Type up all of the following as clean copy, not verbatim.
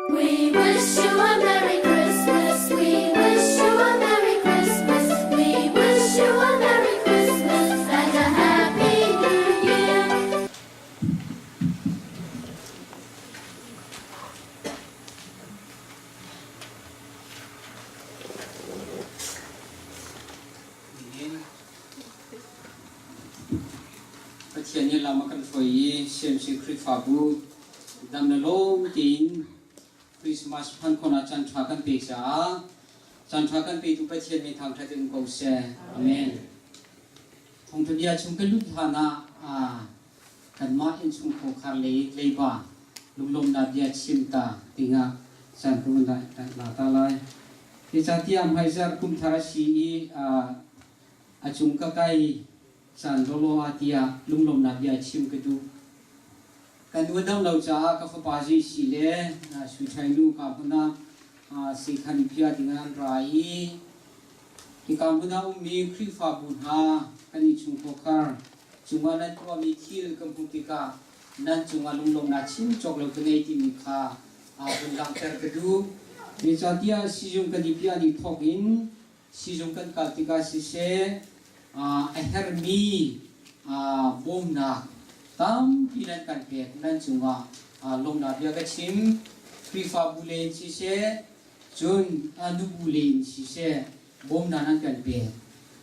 We wish you a Merry Christmas. We wish you a Merry Christmas. We wish you a Merry Christmas and a Happy New Year. Pathian nih lam a kan hruai i CMC Khrihfabu dam le lawm tein Christmas hman khawhnak caan ṭha kan pek caah caan ṭha kan petu Pathian min thangṭhat in ko seh. Amen. Thawngṭha bia chung kan lut hlan ah kanmah innchung khawkhar lei leiba lunglawmnak bia chim ta dingah caan ka vun la ta lai. Zeicahtiah hmaizarh kum thar a si i a cung ka kai caan lawlaw ah tiah lunglawmnak bia chim ka duh. Kan nu a dam lo caah ka fapa Jeshi le Suiṭhai nu ka hmun ah siikhan bia dingah an ra i hika hmun ah ummi Khrihfabu hna kan innchung khawkhar cungah nan tuahmi thil ka hmuh tikah nan cungah lunglawmhnak chim cawk lo ka ngei timi kha hun langhter ka duh. Zeicahtiah sizung kan i piah ni thawk in sizung kan kal tikah siseh a herhmi bawmnak tampi nan kan pek nan cungah lawmhnak bia ka chim. Khrihfabu len siseh cun nubu len siseh bawmnak nan kan pek.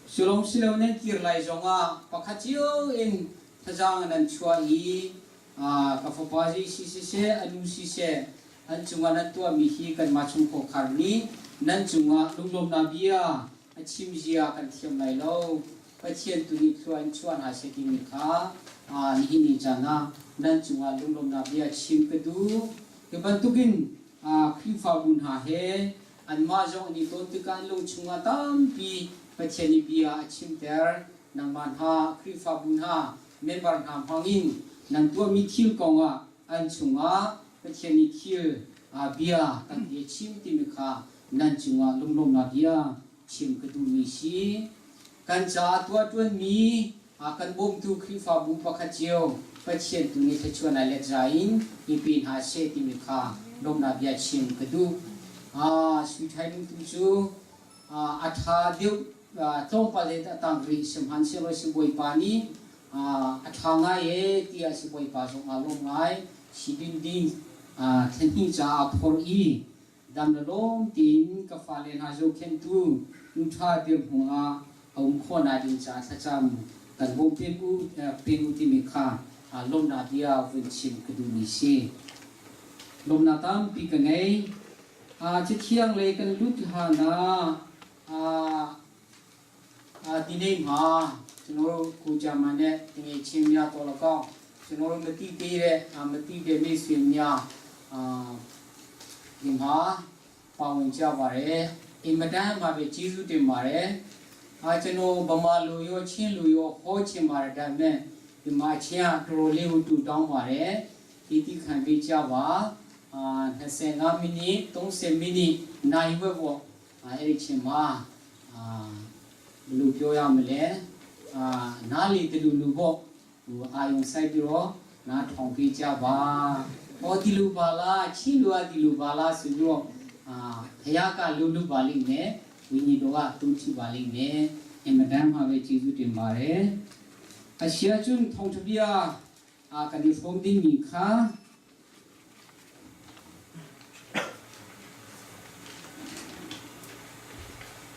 Sulawng silo nan kir lai zongah pakhat cio in thazaang nan chuah i ka fapa si siseh a nu siseh an cungah nan tuahmi hi kanmah chungkhar nih nan cungah lunglawmhnak bia a chim zia kan thiam lai lo. Pathian tu nih thlua in chuah hna seh timi kha nihin ni caan ah nan cungah lunglawmhnak bia chim ka duh. Hi bantukin Khrihfabu hna he anmah zong an i ton tikah an lung chungah tampi Pathian i bia a chimter. Nangmah hna Khrihfabu hna member hna hmangin nan tuahmi thil kongah an chungah Pathian nih thil bia kan ti chim timi kha nan cungah lunglawmhnak bia chim ka duhmi si. Kan caah tuahṭuanmi kan bawmtu Khrihfabu pakhat cio Pathian tu nih thluachuah let za in i pe hna seh timi kha lawmhnak bia chim ka duh. Sui Ṭhai nu tu cu a ṭha deuh tlawmpal in a tang rih sihmanhsehlaw sibawipa nih a ṭha ngai ee tiah sibawipa zong aa lawm ngai. Sibin ding thla hnih caah a phorh i dam le lawm tein ka fale hna zohkhenhtu nu ṭha dirhmun ah a um khawhnak ding caah thlacam kan bawm peng u peng u timi kha lawmhnak bia vun chim ka duhmi si. Lawmhnak tampi ka ngei. Cathiang lei kan lut hlan ah ဒီနေ့မှာကျွန်တော်တို့ကိုကြာမန်နဲ့တငယ်ချင်းများတော်လကောင်းကျွန်တော်တို့မတိသေးတဲ့မတိတဲ့မိတ်ဆွေများအာဒီမှာပါဝင်ကြပါတယ်အင်မတန်ပါပဲကျေးဇူးတင်ပါတယ်အာကျွန်တော်ဗမာလူရောချင်းလူရောဟောချင်ပါတယ်ဒါပေမဲ့ဒီမှာချင်းကတော်တော်လေးကိုတူတောင်းပါတယ်ဒီတိခံပေးကြပါအာ25မိနစ်30မိနစ်နိုင်ဝက်ပေါ့အဲ့ဒီချင်းမှာအာ ဘယ်လိုပြောရမလဲအာနားလီတလူလူပေါ့ဟိုအာယုံဆိုင်ပြီးတော့နားထောင်ပေးကြပါဟောဒီလူပါလားချင်းလူကဒီလူပါလားဆိုပြီးတော့အာဘုရားကလူလူပါလိမ့်မယ်ဝိညာဉ်တော်ကတုံးချပါလိမ့်မယ်အင်မတန်မှပဲကျေးဇူးတင်ပါတယ်အရှိအကျွန်းထုံထပြအာကန်ဒီဖုန်ဒီမီခါ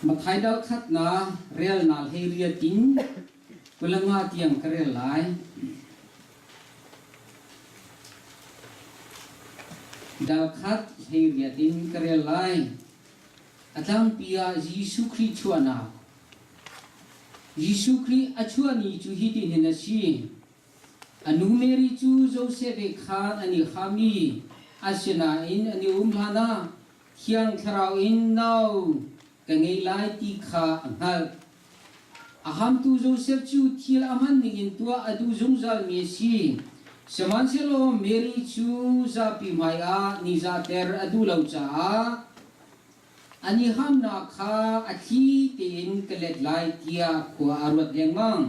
Mathai dal khatnak relnak 18 in 25 tiang ka rel lai. Dal khat 18 in ka rel lai. A tlangpi ah Jesuh Khrih chuahnak. Jesuh Khrih a chuah ni cu hitihin a si. A nu Mary cu Josef he khan an i ham i asinain an i um hlanah Thiang Thlarau in nau ka ngei lai ti kha a hngalh. A hamtu Josef cu thil a hman ningin tuah a duh zungzalmi a si. Sihmanhsehlaw Mary cu zapi hmaiah nizahter a duh lo caah an i hamnak kha a thli tein ka let lai tiah khua a ruat lengmang.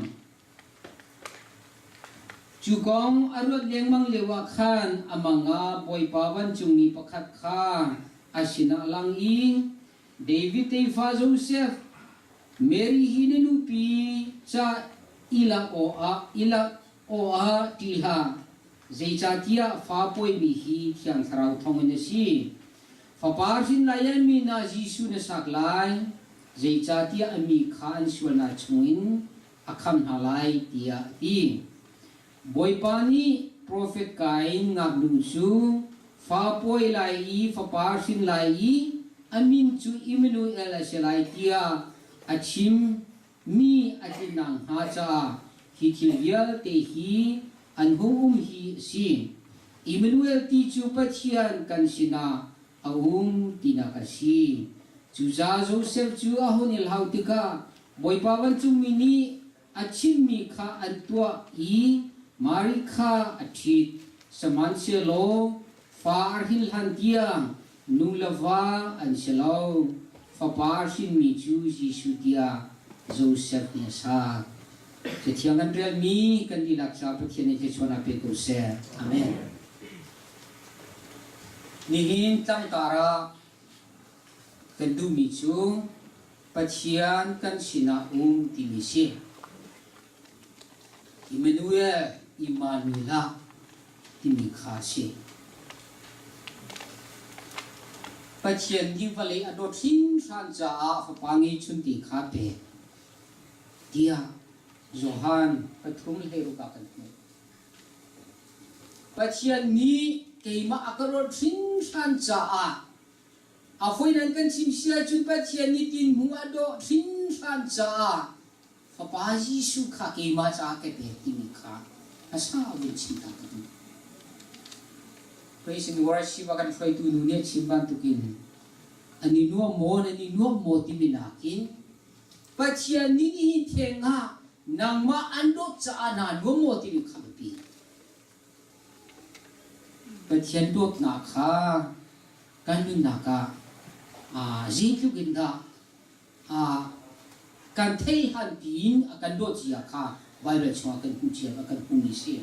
Cu kong a ruat lengmang lioah khan a mang ah Bawipa vancungmi pakhat kha a sinah a lang i, David tefa Josef, Mary hi na nupi ca i lak awkah i lak awkah ṭih hlah, zeicahtiah fa pawimi hi Thiang Thlarau thawngin a si. Fapa hrin lai ah min ah Jesuh na sak lai, zeicahtiah a mi kha an sualnak chungin a khamh hna lai, tiah a ti. Bawipa nih profet Kain ngaknu cu fa pawi lai i fapa hrin lai i a min cu Immanuel a si lai tiah a chim mi a tlin nakhnga caah hi thil vialte hi an hung um hi a si. Immanuel ti cu Pathian kan sinah a um tinak a si. Cucaah Josef cu a hun i hlau tikah Bawipa vancungmi nih a chimmi kha an tuah i Mari kha a ṭhit. Sihmanhsehlaw fa a hrin hlan tiang nu le va an si lo. Fapa a hrinmi cu Jesuh tiah Josef nih a sak. Cathiang kan relmi kan dihlak caah Pathian nih thluachuahnak pe ko seh. Amen. Nihin tlangtar ah kan duhmi cu Pathian kan sinah um timi si. Immanuel, Immanuel timi kha si. Pathian nih vawlei a dawt hringhran caah fapa ngeihchun ti kha pek tiah Johan 3:16 ah kan hmuh. Pathian nih keimah a ka dawt hringhran caah A foi nan kan chim si ahcun Pathian nih tinhmu a dawh hringhran caah Fapa Jesuh kha keimah caah ka pek timi kha hmasa vun chim ta ka duh. Praise and worship a kan hruaitu nu nih a chim bantukin an i nuam maw nan i nuam maw timi nakin Pathian nih nihin theng ah nangmah an dawt caah naa nuam maw timi kha biapi. Pathian dawtnak kha kan nunnak ah zeitluk in dah kan theih han tiin a kan dawt zia kha Baibal chungah kan hmuh cia kan hmuhmi si.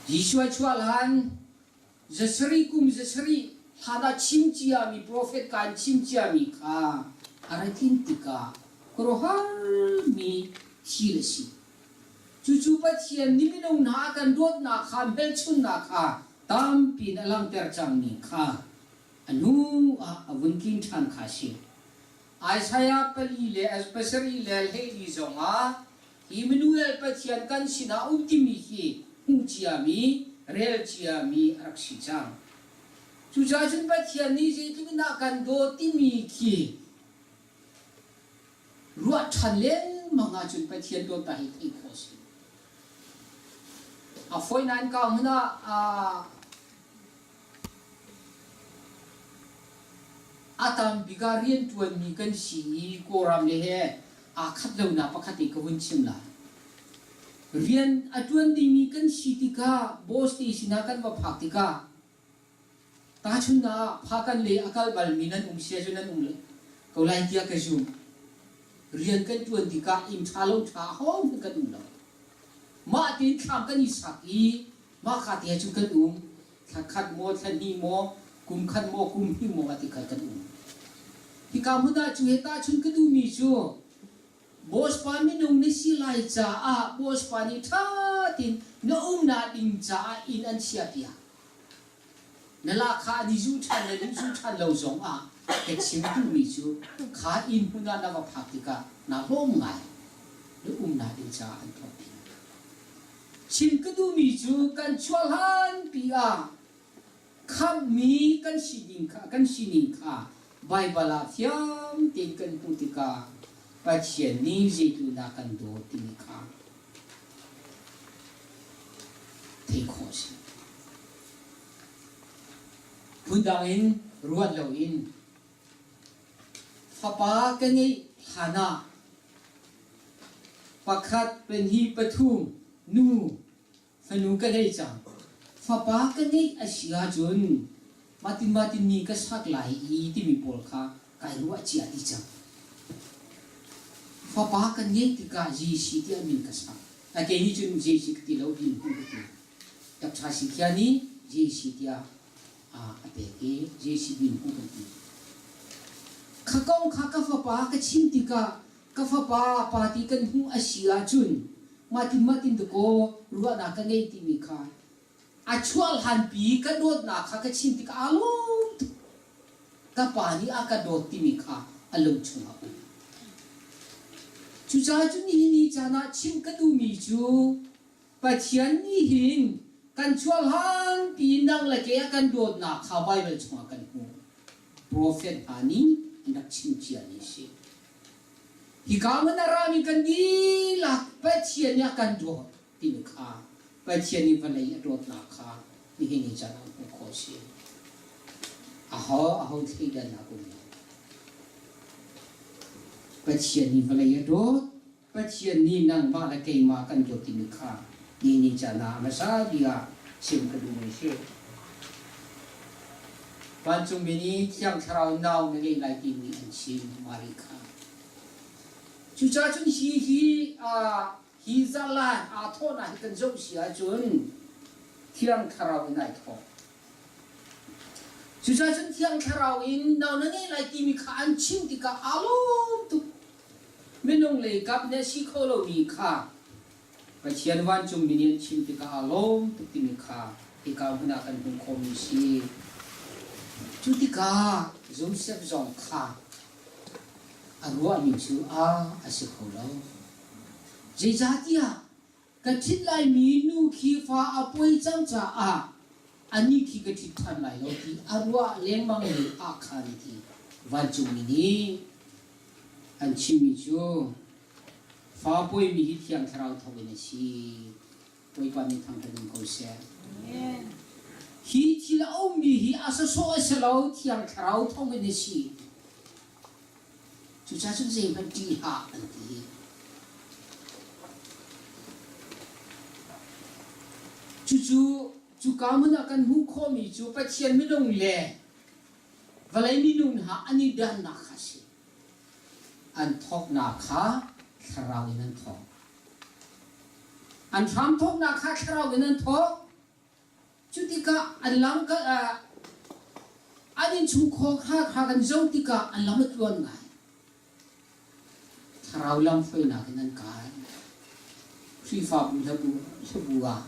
Jesuh a chuah hlan zasarih kum zasarih hlan ah chim ciami profet ka in chim ciami kha a ra tlin tikah khuaruahharmi thil a si. Cucu Pathian nih minung hna a kan dawtnak kha hmelchunhnak kha tampi in a langhter cangmi kha a hnu ah a vun tling ṭhan kha a si. Isaiah pali le pasarih le 14 zongah Immanuel Pathian kan sinah um timi hi hmuh ciami, rel ciami a rak si cang. Cucaah cun Pathian nih zeitluk in dah kan dawt timi khi Ruah ṭhan lengmang ahcun Pathian dawtnak hi theih khawh a si. A fawi nain ka hmun ah a tam bik ah rianṭuanmi kan si i Kawlram le he aa khat lonak pakhat in ka vun chim lai. Rian a ṭuan dingmi kan si tikah boss te sinah kan va phak tikah Tahchunhnak ah phakan lei a kal balmi nan um sia cu nan um ko lai tiah ka zum. Rian kan ṭuan tikah inn ṭha lo ṭha ahohmanh kan um lo. Mah tein thlam kan i sak i mahka te ah cun kan um. Thla khat maw, thla hnih maw, kum khat maw, kum hnih maw a ti kal kan um. Hika hmun ah cu he tahchunh ka duhmi cu Boss pa minung na si lai caah boss pa nih ṭha tein na umnak ding caah inn an chiahpiak. Na lahkhah an i zuh ṭhan le an zuh ṭhan lo zongah ka chim duhmi cu kha inn hmun ah na va phak tikah naa lawm ngai. Na umnak ding caah an tuahpi. Chim ka duhmi cu kan chuah hlanpi ah khamhmi kan sining kha kan sining kha Baibal ah fiang tein kan hmuh tikah Pathian nih zeitluk kan dawt timi kha theih khawh a si. Phundang in ruat loin fapa ka ngeih hlan ah pakhat, pahnih, pathum nu fanu ka ngei cang. Fapa ka ngeih a si ahcun matin matin ni ka sak lai i timi pawl kha kai ruah cia dih cang. Fapa kan ngeih tikah Jesuh tiah min ka sak. A kei nih cun JC ka ti lo bin hung ka ti. Tapcha si khia nih JC tiah a pek i JC bin hung kan ti. Kha kong kha ka fapa ka chim tikah ka fapa party kan hmuh a si ahcun mahtin mahtin dakaw ruahnak ka ngei timi kha a chuah hlanpi ka dawtnak kha ka chim tikah aa lawm tuk. Ka pa nih a ka dawt timi kha a lung chungah um. Cucaah cun nihin ni caan ah chim ka duhmi cu Pathian nih hin kan chuah hlanpi nang le kei a kan dawtnak kha Baibal chungah kan hmuh. Profet hna nih an rak chim ciami a si. Hika hmun a rami kan dihlak Pathian nih a kan dawt timi kha Pathian nih vawlei a dawtnak kha nihin ni caan ah hmuh khawh a si. Aho aho thleidannak um lo. Pathian nih vawlei a dawt, Pathian nih nangmah le keimah kan dawt timi kha nihin ni caan ah hmasa bik ah chim ka duhmi a si. Vancungmi nih Thiang Thlarau nau na ngei lai timi an chim Mari kha. Cucaah cun hi hi hi zalan aa thawhnak hi kan zoh si ahcun Thiang Thlarau in ai thawk. Cucaah cun Thiang Thlarau in nau na ngei lai timi kha an chim tikah aa lawm tuk. Minung lei kap nih a si kho lomi kha Pathian vancungmi nih an chim tikah aa lawm tuk timi kha hika hmun ah kan hmuh khawhmi a si. Cu tikah Josef zong kha a ruahmi cu a a si kho lo. Zeicahtiah ka ṭhit laimi nu khi fa a pawi cang caah anih khi ka ṭhit ṭhan lai lo ti a ruah lengmang mi ah khan ti vancungmi nih an chimmi cu Fa pawimi hi Thiang Thlarau thawk in a si. Bawipa nih thangṭhat in ko seh. Hi thil a ummi hi a sawsawh a si lo, Thiang Thlarau thawk in a si. Cucaah cun zeihmanh ṭih hlah an ti. Cucu cuka hmun ah kan hmuh khawhmi cu Pathian minung le vawlei minung hna an i dannak kha a si. An thawknak kha thlarau in an thawk. An hramthawknak kha thlarau in an thawk. Cu tikah an lam an innchungkhar kha kha kan zoh tikah an lam a tluan ngai. Thlarau lamhruainak in an kai. Khrihfabu hlabu, hlabu ah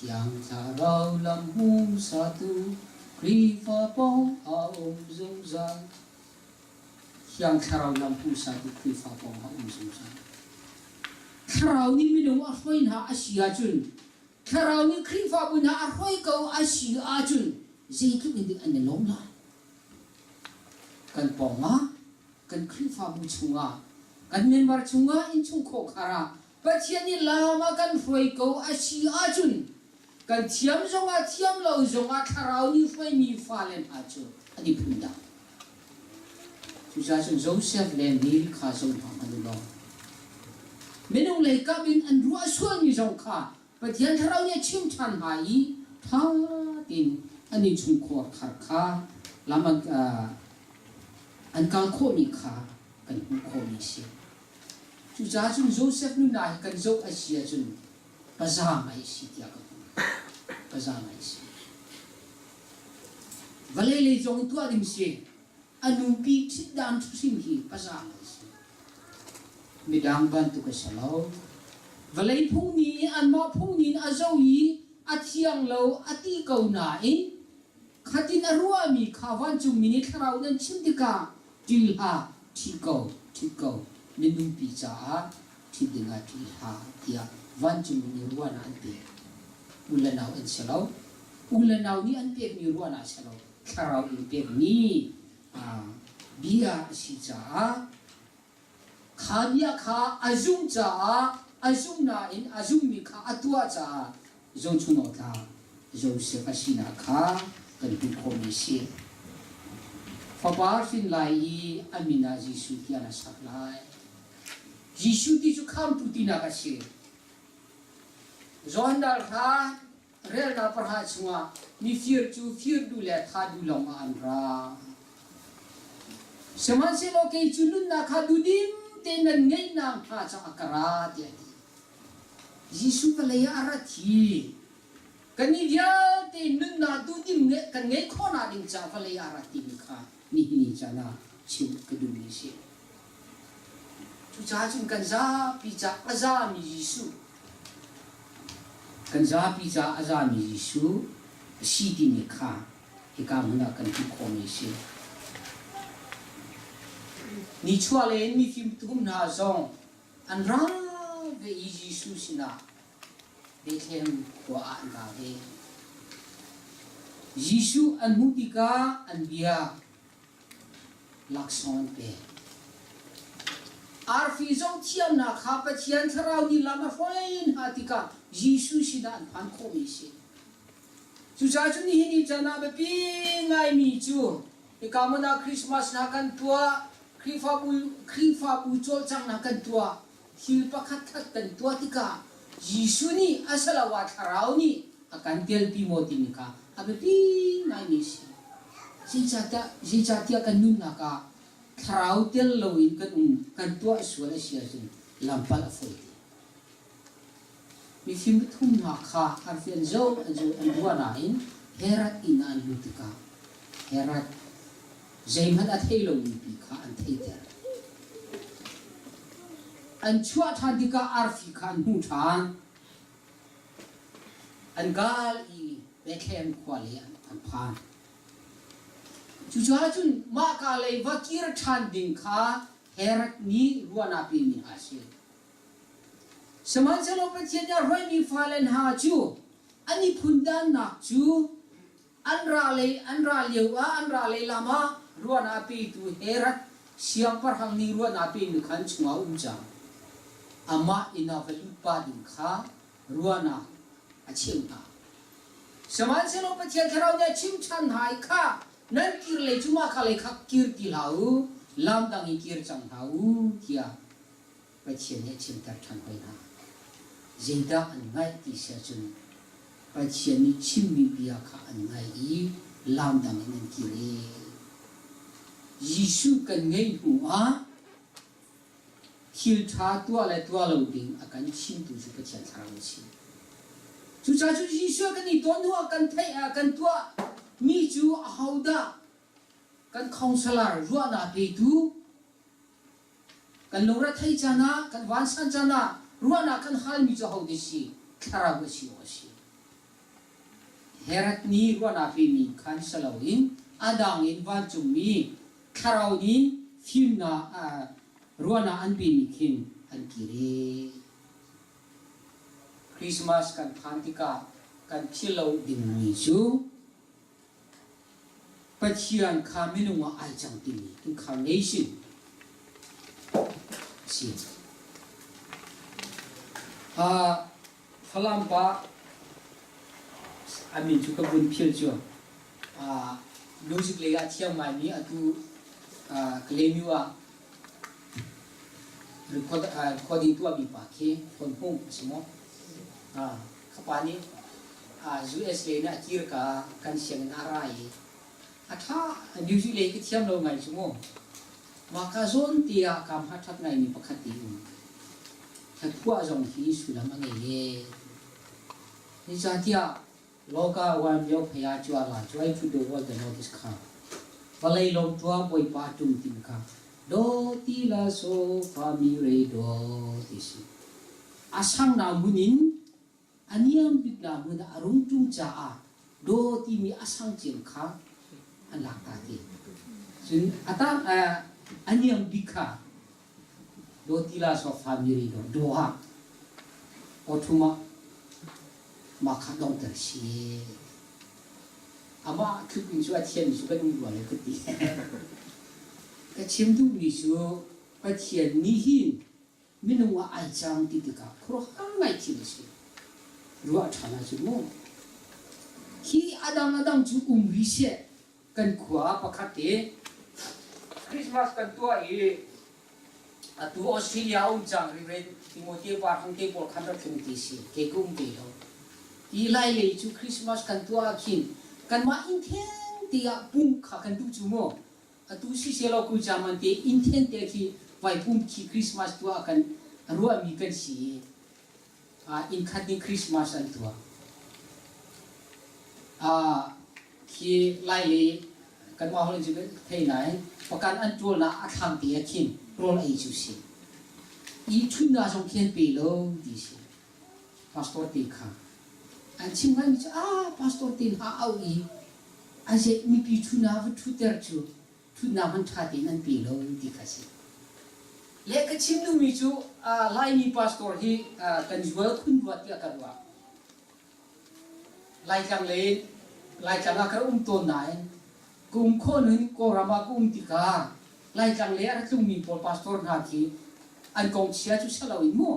Thiang Thlarau lam hmuhsatu Khrihfa pawng a um zungzal. Thiang Thlarau lam hmuhsatu Khrihfa pawng a um zungzal. Thlarau nih minung a hruai hna a si ahcun Thlarau nih Khrihfabu hna a hruai ko a si ahcun zeitluk in dik an i lawm lai. Kan pawngah, kan Khrihfabu chungah, kan member chungah, innchungkhar khar ah Pathian nih lam a kan hruai ko a si ahcun kan thiam zongah thiam lo zongah thlarau nih hruaimi fale hna cu an i phundang. Cucaah cun Joseph le Mary kha zoh hna hmanh u law minung lei kap in an ruah sualmi zong kha Pathian thlarau nih a chim ṭhan hna i ṭha tein an innchungkhar thar kha lam an, an kal khawhmi kha kan hmuh khawhmi a si. Cucaah cun Joseph nunnak hi kan zoh a si ahcun paza ngai a si tiah ka hmuh. Paza ngai a si. Vawlei lei zong tuah ding si. A nupi ṭhitdan hrim hi paza ngai a si. Midang bantuk a si lo. Vawlei phung nih anmah phung nih a zoh i a thiang lo a ti ko nain khatin a ruahmi kha vancungmi nih thlarau in an chim tikah ṭil hlah, ṭhi ko, ṭhit ko, minungpi caah ṭhit dingah ṭih hlah tiah vancungmi nih ruahnak an pek. U le nau an si lo. U le nau nih an pekmi ruahnak a si lo. Thlarau in pekmi bia a si caah kha bia kha a zumh caah a zumh nain a zumhmi kha a tuah caah zohchun awk tlak Josef a sinak kha kan hmuh khawhmi a si. Fapa hrin lai i a min ah Jesuh tiah na sak lai. Jesuh ti cu khamtu tinak a si. Johan dal kha relnak pahra chungah mifir cu fir duh le thah duh lawngah an ra. Sihmanhsehlaw kei cu nunnak kha duhdim tein nan ngeih nakhnga caah ka ra tiah a ti. Jesuh vawlei ah a rat hi kannih vialte nunnak duhdim kan ngeih khawhnak ding caah vawlei ah a rat timi kha nihin ni caan ah chim ka duhmi a si. Cucaah cun kan zapi caah a zami Jesuh, kan zapi caah a zami Jesuh a si timi kha hika hmun ah kan hmuh khawhmi a si. Nichuahlei in mifim thum hna zong an ra ve i Jesuh sinah Bethlehem khua ah an ra ve. Jesuh an hmuh tikah an biak. Laksawng an pek. Arfi zohthiamnak kha Pathian Thlarau nih lam a hruai hna tikah Jesuh sinah an phan khawhmi a si. Cucaah cun nihin ni caan ah biapi ngaimi cu hika hmun ah Christmas hna kan tuah, Khrihfabu, Khrihfabu cawlcanghnak kan tuah, thil pakhatkhat kan tuah tikah Jesuh nih asiloah Thlarau nih a kan telpi maw timi kha a biapi ngaimi a si. Zeicahtiah, zeicahtiah kan nunnak ah Thlarau tel loin kan um, kan tuah sual a si ahcun lampal a fawi te. Mifim pathum hna kha arfi an zoh an zoh an ruah nain Herod inn ah an lut tikah Herod zeihmanh a thei lomi pi kha an theiter. An chuah ṭhan tikah arfi kha an hmuh ṭhan. An kal i Bethlehem khua lei an phan. Cucaah cun mahka lei va kir ṭhan ding kha Herod nih ruahnak pemi a si. Sihmanhsehlaw Pathian nih a hruaimi fale hna cu an i phundannak cu an ra lei an ra lio ah an ra lei lam ah ruahnak petu Herod siangpahrang nih ruahnak pemi kha an chungah a um cang. Amah inn ah va lut pah ding kha ruahnak a cheuh hna. Sihmanhsehlaw Pathian Thlarau nih a chim ṭhan hna i kha nan kir lei cu mah kha lei kha kir ti hlah u, lam dang i kir cang hna u tiah Pathian nih a chimter ṭhan hoi hna. Zeidah an ngaih ti si ahcun Pathian nih chimmi bia kha an ngaih i lam dang in an kir i Jesuh kan ngeih hnu ah thil ṭha tuah le tuah lo ding a kan chimtu cu Pathian Thlarau a si. Cucaah cu Jesuh kan i ton hnu ah kan theih ah kan tuah mi cu ahodah kan counselor ruahnak petu Kan lungre theih caan ah, kan vansan caan ah ruahnak kan halmi cu ahodah si? Thlarau a si awk a si. Herod nih ruahnak pemi khan si loin a dang in vancungmi thlarau nih fimnak ruahnak an pemi khin an kir i Christmas kan phan tikah kan philh lo dingmi cu Pathian kha minung ah ai cang timi incarnation a si. Falam pa a min cu ka vun phil cu music lei ah thiam ngaimi atu Kalaymyo ah recording tuahmi pa khi Phone Hung a si maw? Ka pa nih US lei in a kir ka kan sianginn a ra i a ṭha music lei ka thiam lo ngai cu mu. Mah ka zawn te ah kaa hma ṭhat ngaimi pakhat te um. Hlaphuah zong hi sullam a ngei e. Zeicahtiah Loka wan lio phei ah cua la cuai thu do wal the notice kha. Vawlei lawm tua Bawipa tum tim kha do ti la so fa mi re do ti si. A sangnak hmun in a niam biknak hmun ah a rung ṭum caah daw timi a sang cem kha an lak ta ti. Cun a tang a niam bik kha daw ti la so fa mi ri daw daw ah awthum ah mah kha dongter si. Amah tluk in cu a thiammi cu kan um rua lo ka ti. Ka chim duhmi cu Pathian nih hin minung ah ai cang ti tikah khuaruahhar ngai thil a si. Ruah ṭhan ahcun mu hi a dang a dang cu um rih seh kan khua pakhat te Christmas kan tuah i atu Australia um cang Reverend Timothy Par Hang te pawl khan rak tlung ti si ke ka um te lo ti lai lei cu Christmas kan tuah ah khin kanmah inn theng te ah pumh kha kan duh cu mu Atu siselaw Kujaman te inn thente khi vaipum khi Christmas tuah kan ruahmi kan si. Innkhat nih Christmas an tuah. Khi Lai le kanmah holh in cu thei nain pakan an ṭualnak a thlang te ah khin rawl ei cu si. I ṭhutnak zong khi an pe lo ti si. Pastor te kha an chim ngai mi cu ah pastor te hna auh i a zei mipi ṭhunak va ṭhutter cu ṭhutnak hmanh ṭha tein an pe lo ti kha si. Le ka chim duhmi cu Laimi pastor hi kan zual khun rua tiah ka ruah. Laitlang lei Laitlang ah ka rak um tawn nain ka um khawh in Kawlram ah ka um tikah Laitlang lei a rak tlungmi pawl pastor hna khi an kong chia cu si loin mu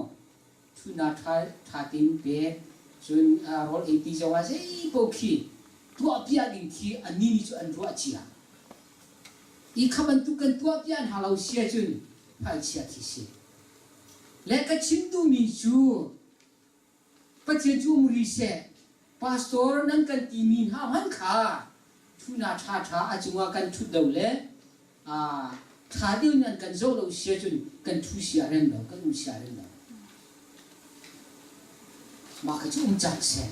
ṭhutnak ṭha ṭha tein pek cun rawl ei ti zongah zei paoh khi tuahpiak ding khi annih nih cu an ruah cia. I kha bantuk kan tuahpiak hna lo si ahcun hngalhchia khi si. Le ka chim duhmi cu Pathian cu um rih seh, pastor nan kan timi hna hmanh kha ṭhunak ṭhaṭha a cungah kan ṭhut lo le ṭha deuh in an kan zoh lo si ahcun kan ṭhu sia rem lo, kan um sia rem lo. Mah kha cu um cang seh.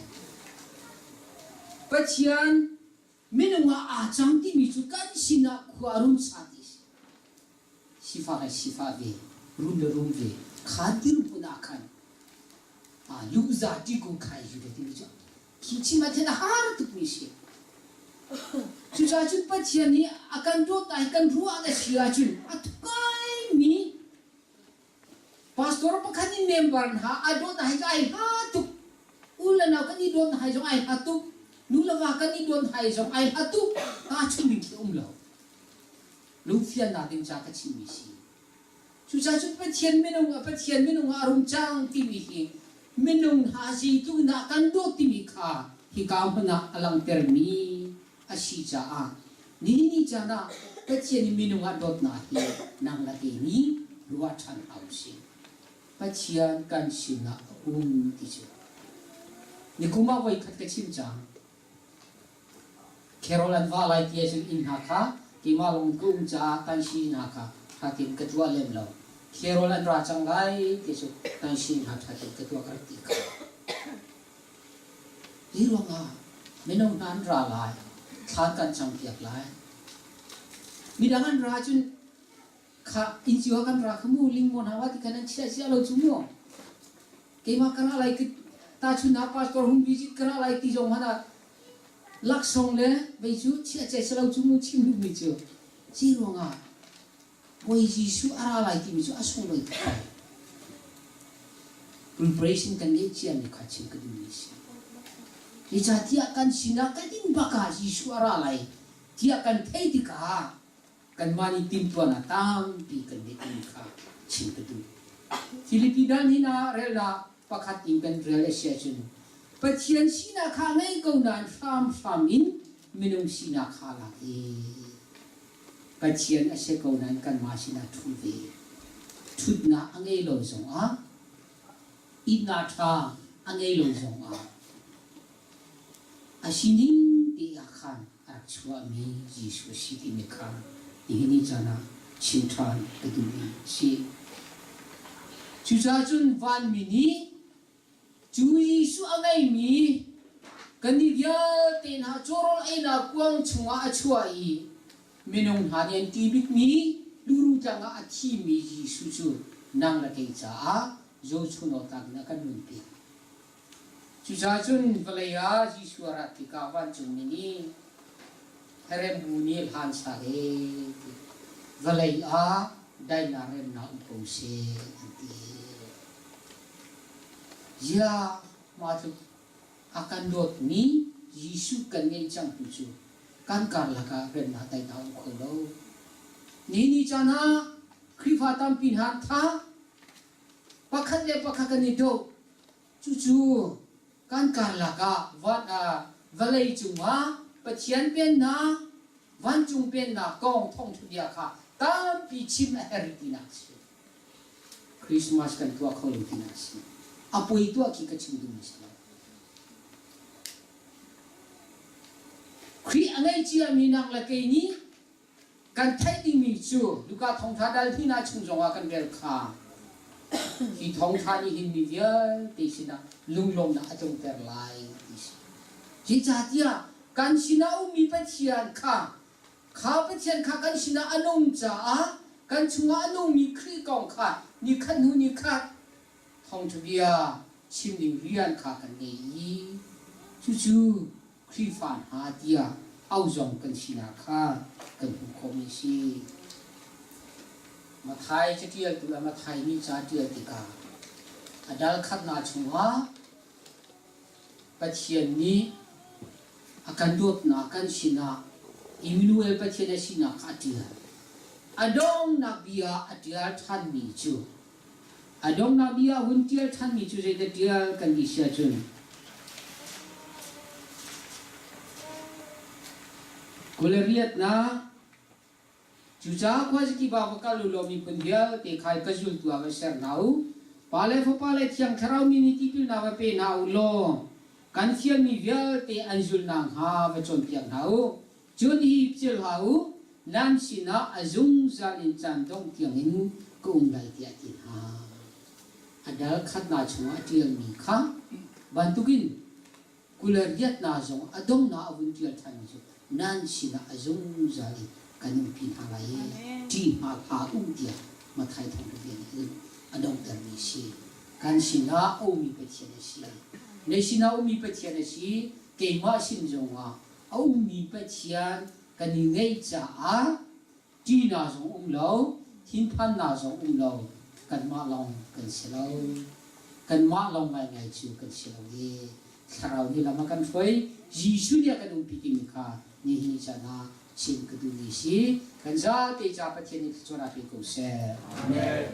Pathian minung ah aa cang timi cu kan sinah khua a run sa ti a si. Sifak le sifah ve, rum le rum ve, kha dirhmun ah khan luhza ti kung khai hi timi cu khi chim ah khin a har tukmi si. Cucaah cun Pathian nih a kan dawt ai kan ruah a si ahcun a thukaimi Pastor pakhat in member hna a dawt hai cu ai ha tuk. U le nau kan i dawt hai zong ai ha tuk. Nu le va kan i dawt hai zong ai ha tuk. Ta chung ding khi um lo. Lungfiannak ding ca ka chimmi si. Cucaah cun Pathian minung ah Pathian minung ah a rung cang timi hi minung hna zitu na kan dawt timi kha hika hmun ah a langhtermi a si caah nihin ni caan ah Pathian i minung ah dawtnak hi nang le kei nih ruah ṭhan hau sih. Pathian kan sinah a um ti cu. Nikum ah voikhat ka chim cang. Carol an va lai ti ahcun inn hna kha keimah lawng ka um caah tansi hna kha ṭha tein ka tuah lem lo. Carol an ra cang lai ti cu tansi hna ṭha tein ka tuah ka rak ti kha. Hi ruangah mino hna an ra lai, thlan kan campiak lai. Midang an ra cun kha inn cio ah kan ra kha mu lingmaw hna wa ti khan an chiah cia lo cu mu. Keimah ka ra lai tahchunhnak pastor hung visit ka ra lai ti zong hmanh ah laksawng le vei cu chiah cia si lo cu mu chim duhmi cu. Ci ruangah Bawi Jesuh a ra lai timi cu a sunglawi tuk ko. Preparation kan ngeih ciami kha chim ka duhmi a si. Zeicahtiah kan sinah kan inn bak ah Jesuh a ra lai tiah kan theih tikah kanmah nih timhtuahnak tampi kan ngeih timi kha chim ka duh. Filipi dal hin ah relnak pakhat in kan rel a si ahcun Pathian sinak kha ngei ko nain hramhram in minung sinak kha lak i Pathian a si ko nain kanmah sinah ṭhu ve. Ṭhutnak a ngei lo zongah, ihnak ṭha a ngei lo zongah, a sining te ah khan a rak chuahmi Jesuh a si timi kha nihin ni caan ah chim ṭhan ka duhmi a si. Cucaah cun vanmi nih Cu Jesuh a ngeimi kannih vialte hna cawrawl einak kuang chungah a chuah i minung hna nih an ṭih bikmi luru tlang ah a thimi Jesuh cu nang le kei caah zohchun awktlak in a kan nunpiak. Cucaah cun vawlei ah Jesuh a rat tikah vancungmi nih Herem bu nih hlan sal e ti vawlei ah daihnak remnak um ko seh an ti. Ziah mah tluk a kan dawtmi Jesuh kan ngeih cang tu cu kan karlak ah remnak daihnak a um kho lo. Ni ni caan ah Khrihfa tampi hna an tha. Pakhat le pakhat kan i doh. Cucu kan karlak ah van ah vawlei cungah Pathian Pennak, vancung Pennak kong thawngṭha bia kha tampi chim a herh tinak a si. Christmas kan tuah kho lo tinak a si. A puai tuah khi ka chim duhmi si lo. Khrih a ngei ciami nang le kei nih kan theih dingmi cu Luka thawngṭha dal hnih chung zongah kan rel kha. Hi thawngṭha nih hin mi vialte sinah lunglawmhnak a tlungter lai ti si. Zeicahtiah kan sinah a ummi Pathian kha kha Pathian kha kan sinah a nung caah kan chungah a nungmi Khrih kong kha nikhat hnu nikhat thawngṭha bia chim ding rian kha kan ngei i cucu Khrihfa hna tiah au zong kan sinak kha kan hmuh khawhmi a si. Matthai caṭialtu le Matthai nih ca ṭial tikah a dal khatnak chungah Pathian nih a kan dawtnak kan sinah Immanuel Pathian a sinak kha a ṭial. A donghnak bia a ṭial ṭhanmi cu A donghnak bia a hun ṭial ṭhanmi cu zeidah ṭial kan ti si ahcun 28nak Cucaah khuazakip ah va kal u law miphun vialte kha ka zultu ah va ser hna u. Pa le Fapa le Thiang Thlarau min i tipilnak va pe hna u law kan fialmi vialte an zulh nakhnga va cawnpiak hna u. Cun hi philh hlah u, nan sinah a zungzal in caan dongh tiangin ka um lai tiah a ti hna. A dal khatnak chungah a ṭialmi kha bantukin 28nak zong a donghnak a vun ṭial ṭhanmi cu nan sinah a zungzal in kan umpi hna lai i ṭih hna hlah u tiah Matthai thawngṭha bia nih a donghtermi a si. Kan sinah a ummi Pathian a si. Na sinah a ummi Pathian a si, keimah sin zongah a ummi Pathian kan i ngeih caah ṭihnak zong um lo, thinphannak zong um lo, kanmah lawng kan si lo. Kanmah lawng ngaingai cu kan si lo i Thlarau nih lam a kan hruai, Jesuh nih a kan umpi timi kha nihin caan ah chim ka duhmi si. Kan zate ca Pathian nih thluachuah pe ko seh. Amen.